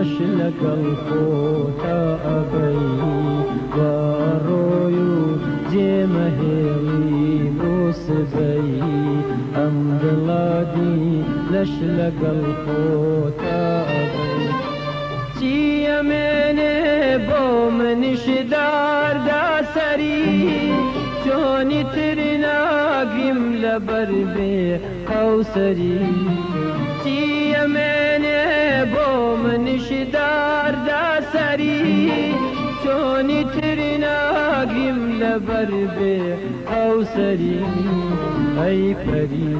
لەش لەگەڵ خۆتا ئەبەی، وا ڕۆی و جێمەهێڵی بۆ سبەی، ئەم دڵادی لەش لەگەڵ خۆتا ئەبەی. چی ئەمێنێ بۆ منیش داردا سەری، چۆنی تر ناگریم لەبەر بێ قەوسەری. چی ئەمێنێ بۆ منیش داردا سەری، چۆنی تر ناگریم لەبەر بێ قەوسەری. ئەی پەری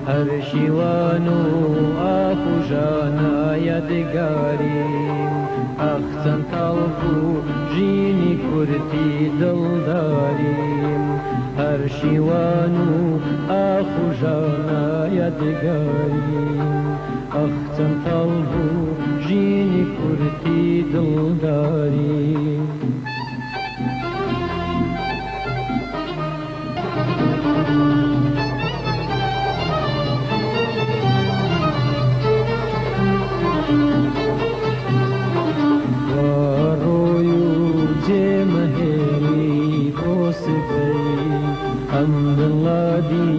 هەر شیوان و ئاخ و ژانە یادگاریم، ئاخ چەند تاڵ بوو ژینی کورتی دڵداریم. هەر شیوان و ئاخ و ژانە یادگاریم، ئاخ چەند تاڵ بوو ژینی کورتی دڵداریم. وا ڕۆی و جێمەهێڵی بۆ سبەی، ئەم دڵادی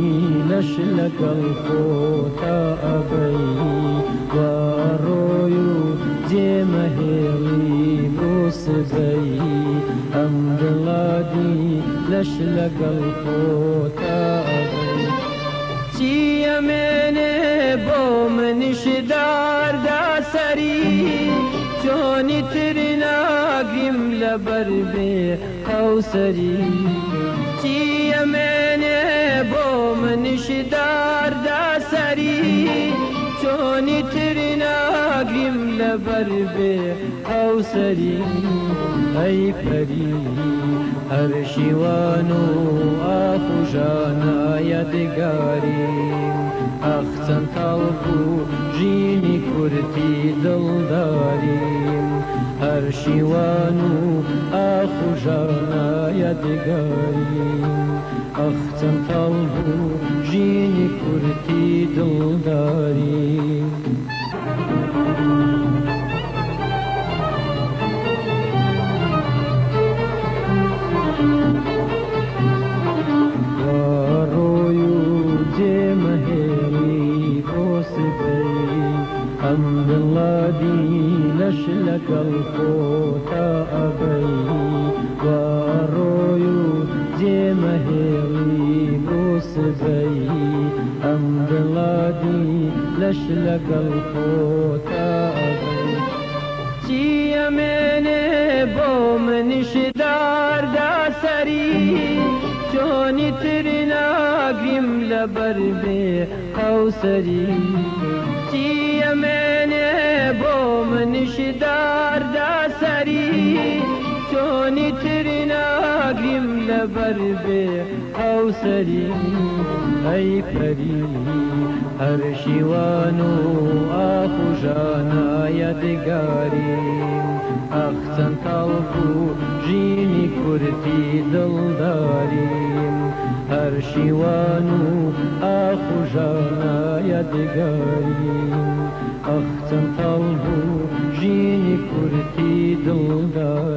لەش لەگەڵ خۆتا ئەبەی. وا ڕۆی و جێمەهێڵی بۆ سبەی، ئەم دڵادی لەش لەگەڵ خۆتا ئەبەی. چی ئەمێنێ بۆ منیش داردا سەری، چۆنی تر ناگریم لەبەر بێ قەوسەری. چی ئەمێنێ بۆ منیش داردا سەری، چۆنی تر ناگریم لەبەر بێ قەوسەری. ئەی پەری هەر شیوان و ئاخ و ژانە یادگاریم، ئاخ چەند تاڵ بوو ژینی کورتی دڵداریم. هەر شیوان و ئاخ و ژانە یادگاریم، ئاخ چەند تاڵ بوو ژینی کورتی دڵداریم. وا ڕۆی و جێمەهێڵی بۆ سبەی، ئەم دڵادی لەش لەگەڵ خۆتا ئەبەی. وا ڕۆی و جێمەهێڵی بۆ سبەی، ئەم دڵادی لەش لەگەڵ خۆتا ئەبەی. چی ئەمێنێ بۆ منیش داردا سەری، چۆنی تر ناگریم لەبەر بێ قەوسەری. چی ئەمێنێ بۆ منیش داردا سەری، چۆنی تر ناگریم لەبەر بێ قەوسەری. ئەی پەری هەر شیوان و ئاخ و ژانە یادگاریم، ئاخ چەند تاڵ بوو ژینی کورتی دڵداریم. هەر شیوان و ئاخ و ژانە یادگاریم، ئاخ چەند تاڵ بوو ژینی کورتی دڵداریم.